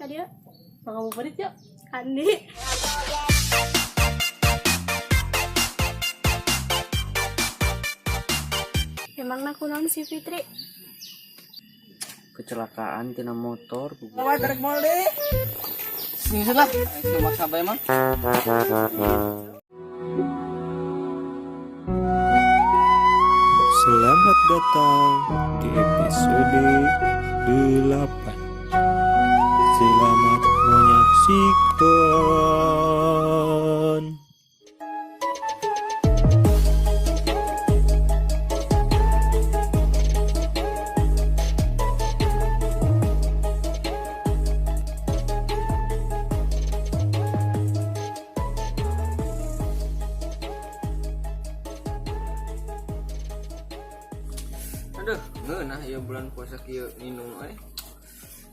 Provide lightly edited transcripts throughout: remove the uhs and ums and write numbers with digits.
Ka dieu? Ngabuburit yuk. Kandi. Emangna kunaon si Fitri? Kecelakaan tina motor. Wah, tarik mal deh. Sini lah, aing maksa bae mah. Selamat datang di episode 8. Selamat menyaksikan. Aduh, ngeunah ieu bulan puasa kieu minum euy.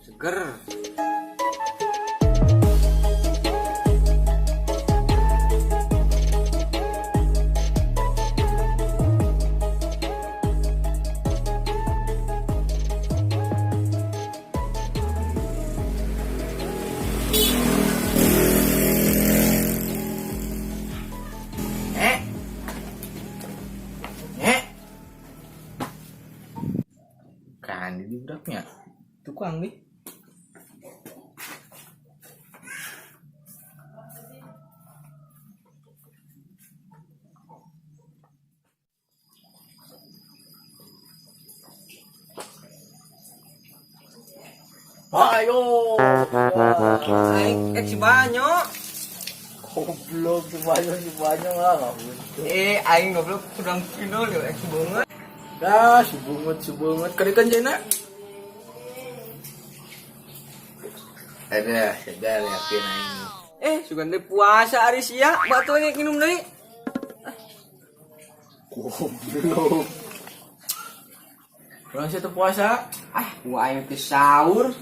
Seger. Eh. Eh. Kan di budaknya tukang nih. Ayo. Aing ek si Banyo. Goblok, si Banyo, si Banyo lah nggak butuh. Eh, aing goblok sedang final ya ek si banget. Dah, si bungut, si bungut. Kerikan jena. Ada, sadar yakin aing. Eh, sugan teh puasa ari sia, batu aing minum deui. Goblok. Orang situ puasa, Ah, gua aing teh sahur.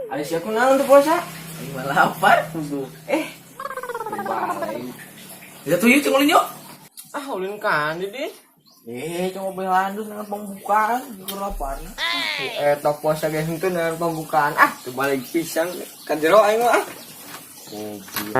Ari sia kunaon teu puasa? aing mah lapar. Goblok. Eh, balik. Ya tuh yuk, cengolin yuk. Ah, ulin kan di. Eh, cuma belandus dengan pembukaan, juga lapar. Eh, tok puasa ge henteu dengan pembukaan. Ah, teu balik pisan ka jero aing mah. Ah. Goblok.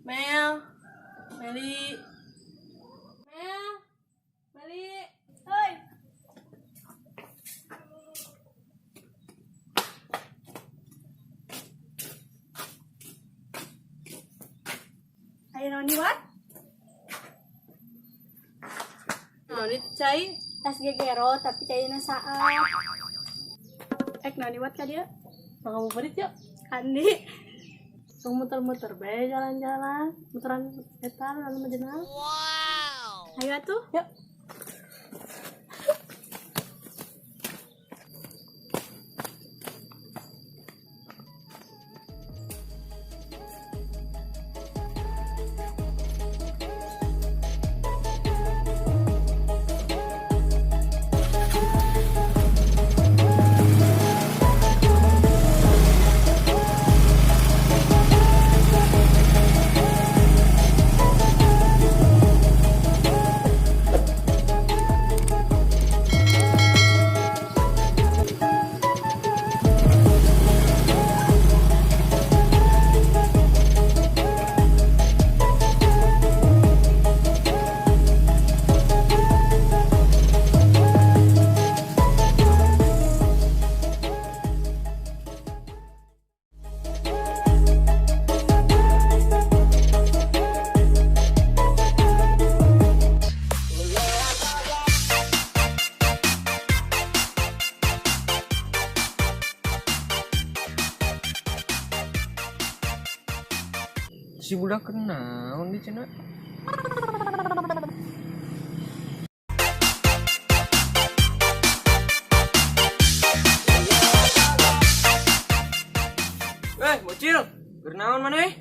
Mel, Meli, Mel, Meli, Hoi. Ayo naon di wat? Naon itu cai? Tas gegero tapi caina saat. Ek naon di wat ka dieu? Ngabuburit yuk. Kandi. Tong muter-muter bae jalan-jalan, muteran eta lalu majenang. Ayo atuh. Yuk. Si budak kenaon di cenah. Bocil, kenaon maneh?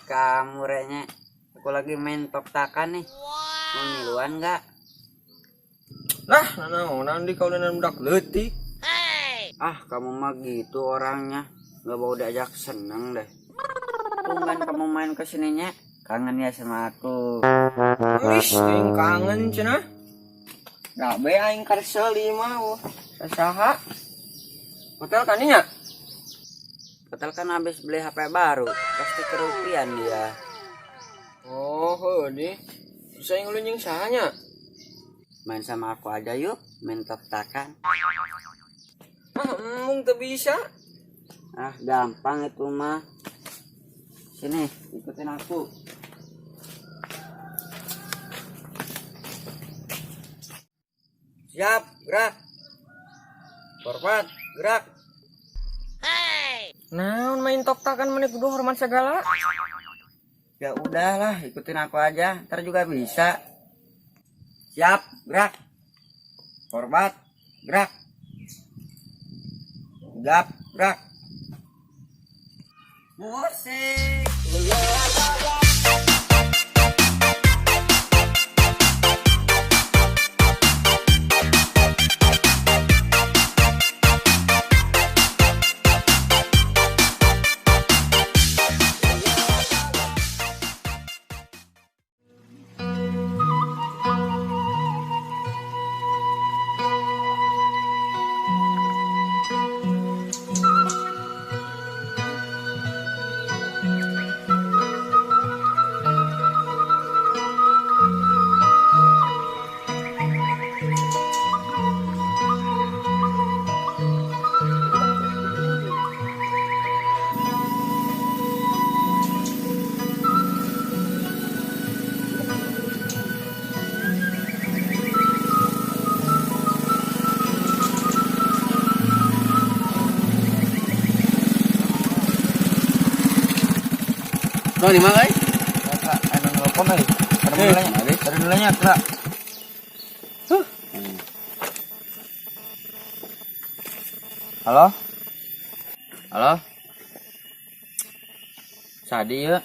Kamu renya. Aku lagi main tok-takan nih. Mau miluan enggak? Lah, nanaonan di kaulinan budak leutik. Ah, kamu mah gitu orangnya. Nggak mau diajak seneng deh. Tumben kamu main kesininya. Kangen ya sama aku. Wis, aing kangen cenah. Gabe aing karsel ieu mah. Sasaha? Hotel kaninya? Hotel kan habis beli HP baru, pasti kerupian dia. Oh, heuh di. Terus aing ngelunying saha nya? Main sama aku aja yuk, main tok-takan. Ah, embung teu bisa. Ah, gampang itu mah. Sini, ikutin aku. Siap, gerak. Forward, gerak. Hey. Naon main tok-takan maneh kudu hormat segala. Ya udahlah, ikutin aku aja, ntar juga bisa. Siap, gerak. Forward, gerak. Gap, gerak. Musik. Di mana, guys? Anu nelpon euy. Ada nilainya, Kak. Halo? Halo? Sadi ya?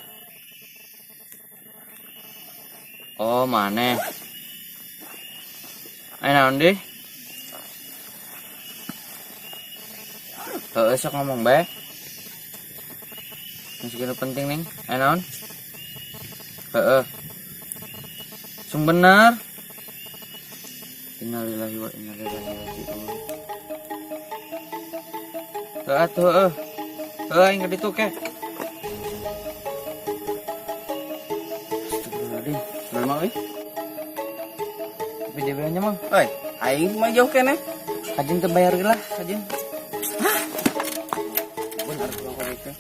Oh, maneh. Ayo naon deh? Heeh, sok ngomong bae. Masih penting nih, ayo naon? Heeh. Sung bener. Innalillahi wa inna ilaihi raji'un. Heeh atuh heeh. Heeh aing ka ditu ke. Astagfirullahaladzim. Naon euy? Tapi DB-nya mah. Oi, aing mah jauh keneh. Kajeng teu bayar lah, kajeng. Hah? Bener pulang ka ditu.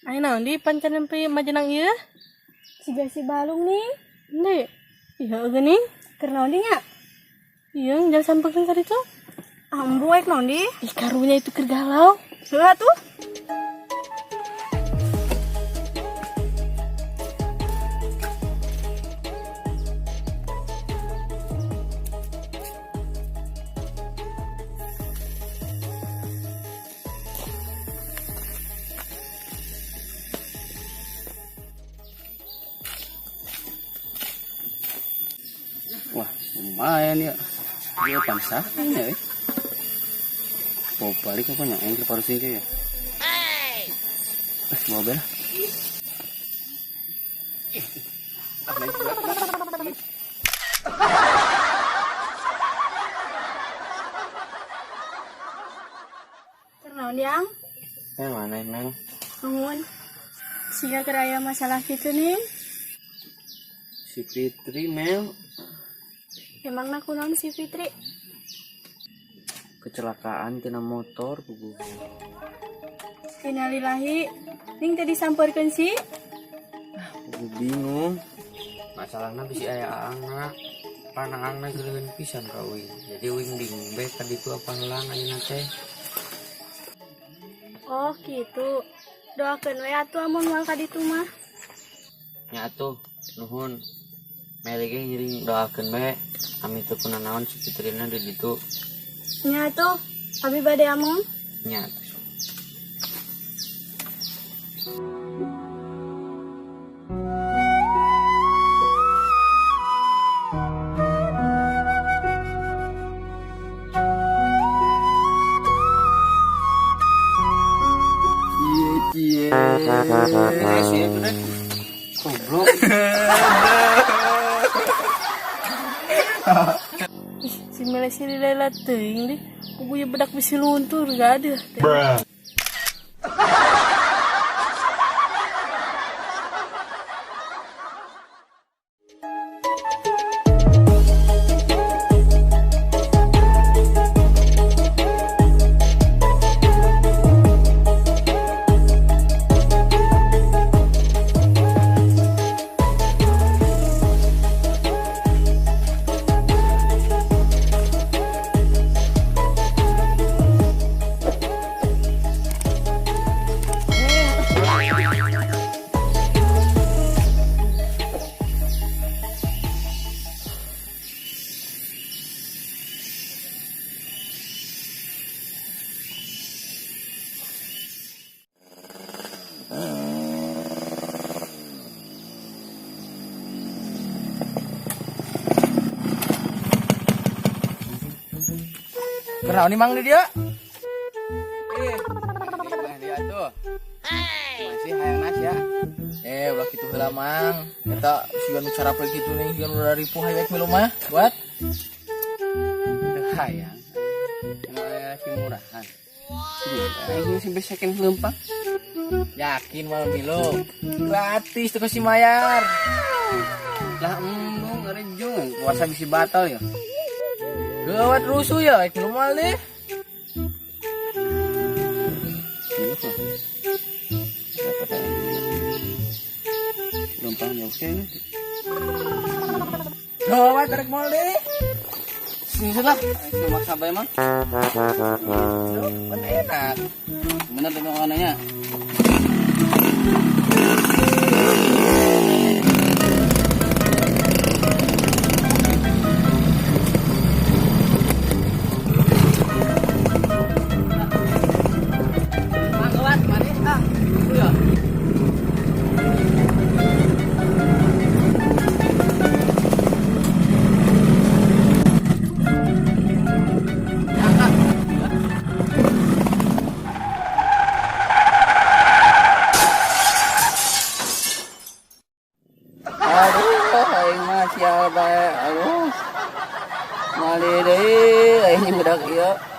Ayo naon di pancanan pe majenang ieu? Siga si balung nih. Henteu. Iya geuning. Keur naon di nya? Iya, jangan sampekeun ka ditu. Ambu ek naon di? Ih, karunya itu keur galau. Heuh atuh. Wah, lumayan ya. Dia pansahnya ya. Bawa balik apa nya? Yang ke singke ya. Bawa bel. Keur naon yang? Mana nang? Nuhun. Siga keur aya masalah kitu nih. Si Fitri Mel. Emangna kunaon si Fitri? Kecelakaan tina motor bubu. Innalillahi. Ning teu disampeurkeun sih. Aku bingung. Masalahna bisi aya aangna. Pan aangna geuleun pisan ka uing. Jadi uing bingung be ka ditu apa helang ayeuna teh. Oh, gitu. Doakeun we atuh amun moal ka ditu mah. Nya atuh, nuhun. Meli ge ngiring doakeun be. Ami teu kunanaon si Fitrina di ditu. Nya atuh, abi bade amung. Nya. Cie cie. Goblok. Ih, si Mele si lila teuing deh. Pugunya bedak bisi luntur gak ada. Kenapa nih mang di dia? Dia tuh. Masih hayang nas ya. Ulah kitu heula mang. Eta siga nu cara poe kitu nih, siga nu ripuh hayang milu mah. Buat. Teu hayang. Emang aya si murahan. Aing sih bisa second leumpang. Yakin mal milu. Gratis tuh kasih mayar. Lah embung ngerejung puasa bisi batal ya. Gawat rusuh ya, milu mal deh. Leumpang jauh kene. Gawat rek mal deh. Sini lah. Aing maksa bae mah. Kan enak. Bener tuh makanannya. Mang gawat manis ah. Itu ya. Aduh, aing mah sial bae. Aduh. Mali deui aing budak ieu.